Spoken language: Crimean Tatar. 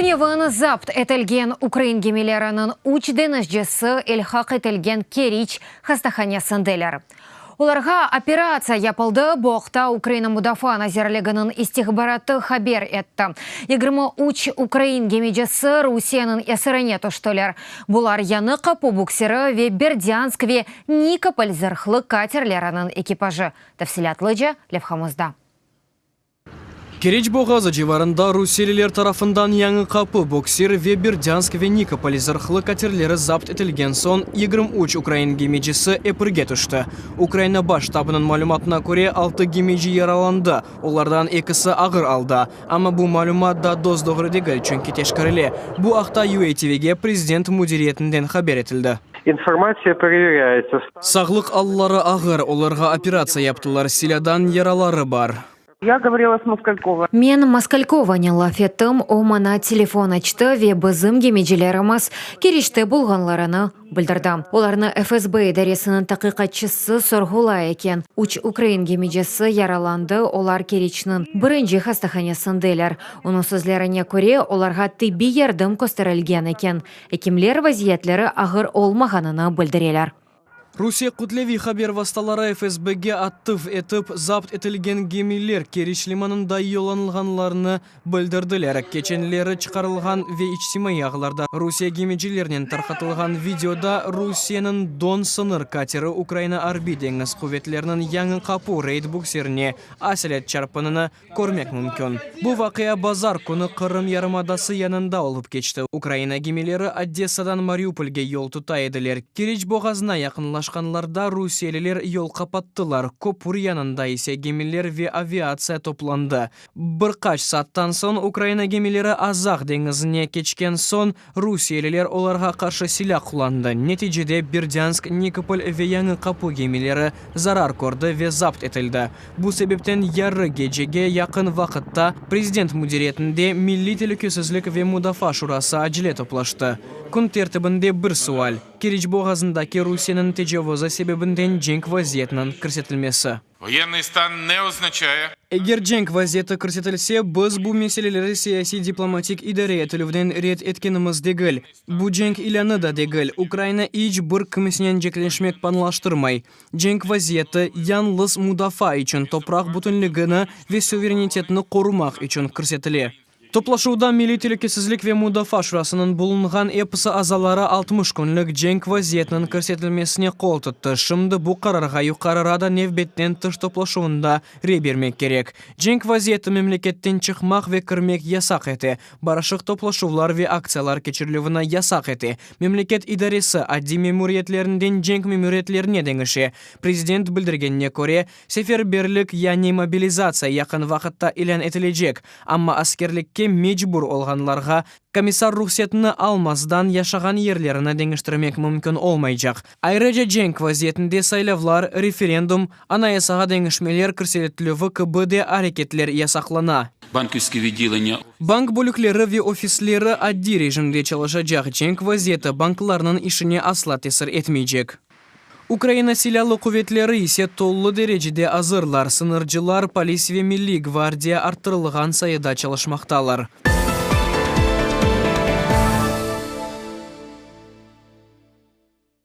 Tünevin zapt etilgen ukrain gemileriniñ üç deñizcisi ilhaq etilgen Keriç hastahanesindeler. Olarğa operatsiya yapıldı, bu aqta Ukraina Mudafaa nazirliginiñ istihbaratı haber etti. 23 ukrain gemicisi Rusiyeniñ esirine tüştiler. Bular Yañı Qapu buksiri ve Berdânsk ve Nikopol zırhlı katerleriniñ ekipajı. Tafsilâtlıca levhamızda. Keriç boğazı civarında rusiyeliler tarafından Yañı Qapı buksir ve Berdânsk ve Nikopol zırhlı katerleri zapt etilgen soñ 23 ukrain gemicisi epirge tüşti. Ukraina Baş ştabınıñ malümatına köre, altı gemici yaralandı, olardan ekisi ağır alda. Amma bu malümat da dos-doğru degil, çünki teşkerile. Bu aqta UATVge prezident müdiriyetinden haber etildi. İnformatsiya pereverâyetsâ. Sağlıq alları ağır, olarğa operatsiya yaptılar, silâdan yaraları bar. Ya govorila s Moskalkova. Men Moskalkovanen laf ettim, o maña telefon açtı ve bizim gemicilerimiz Keriçte bulğanlarını bildirdi. Olarnı FSB idaresiniñ taqiqatçısı sorğulay eken. Üç ukrain gemicisi yaralandı, olar Keriçniñ birinci hastahanesindeler. Onıñ sözlerine köre, olarğa tibbiy yardım kösterilgen eken. Ekimler vaziyetleri ağır olmağanını bildireler. Rusiye kütleviy haber vastaları FSBge atıf etip, zapt etilgen gemiler Keriç limanında yollanılğanlarını bildirdiler. Keçenleri çıqarılğan ve içtimaiy ağlarda Rusiye gemicilernen tarqatılğan videoda Rusiyeniñ Don sıñır kateri Ukraina Arbiy deñiz quvetleriniñ Yañı Qapu reyd bukserine aselet çarpınını körmek mümkün. Bu vaqia bazar künü Qırım yarımadası yanında olıp keçti. Ukraina gemileri Odessadan Mariupolge yol tuta ediler. Keriç boğazına yaqınlaşqanlarda rusiyeliler yol qapattılar, köpür yanında ise gemiler ve aviatsiya toplandı. Bir qaç saattan soñ Ukraina gemileri Azaq deñizine keçken soñ, Rusiyeliler olarğa qarşı silâ qullandı. Neticede Berdânsk, Nikopol ve Yañı Qapu gemileri zarar kördi ve zapt etildi. Bu sebepten yarı gecege yaqın vaqıtta Prezident müdiriyetinde Milliy telükesizlik ve mudafaa şurası acele toplaştı. Kün tertibinde bir sual, Keriç boğazındaki Rusiyeniñ tecavuzı sebebinden cenk vaziyetiniñ kirsetilmesi. Voyennıy stan ne oznaçaye. Eger cenk vaziyeti kirsetilse, biz bu meseleleri siyasiy-diplomatik idare etilüvden red etkenimiz degil. Bu cenk ilânı da degil. Ukraina iç bir kimsenen cekleşmek planlaştırmay. Cenk vaziyeti yañlız mudafaa içün, topraq bütünligini ve suverenitetini qorumaq içün kirsetile. Toplaşuvda Milliy telükesizlik ve mudafaa şurasınıñ bulunğan episi azaları 60 künlük cenk vaziyetiniñ kirsetilmesine qol tuttı. Şimdi bu qararğa Yuqarı Rada nevbetten tış toplaşuvında rey bermek kerek. Cenk vaziyeti memleketten çıqmaq ve kirmek yasaq ete, barışıq toplaşuvlar ve aktsiyalar keçirilüvini yasaq ete, memleket idaresi adiy memuriyetlerinden cenk memuriyetlerine deñişe. Prezident bildirgenine köre, seferberlik yani mobilizatsiya yaqın vaqıtta ilân etilecek, Amma askerlikke mecbur olğanlarğa komissar ruhsetini almazdan yaşağan yerlerini deñiştirmek mümkün olmaycaq. Ayrıca cenk vaziyetinde saylavlar, referendum, Anayasağa deñişmeler kirsetilüvi kibi de areketler yasaqlana. Bankivskiy viddileniya. Bank bölükleri ve ofisleri adiy rejimde çalışacaq, cenk vaziyeti banklarnıñ işine asla tesir etmeycek. Ukraina Silâlı quvetleri ise tolu derecede azırlar, sıñırcılar, polis ve Milliy gvardiya arttırılğan sayıda çalışmaqtalar.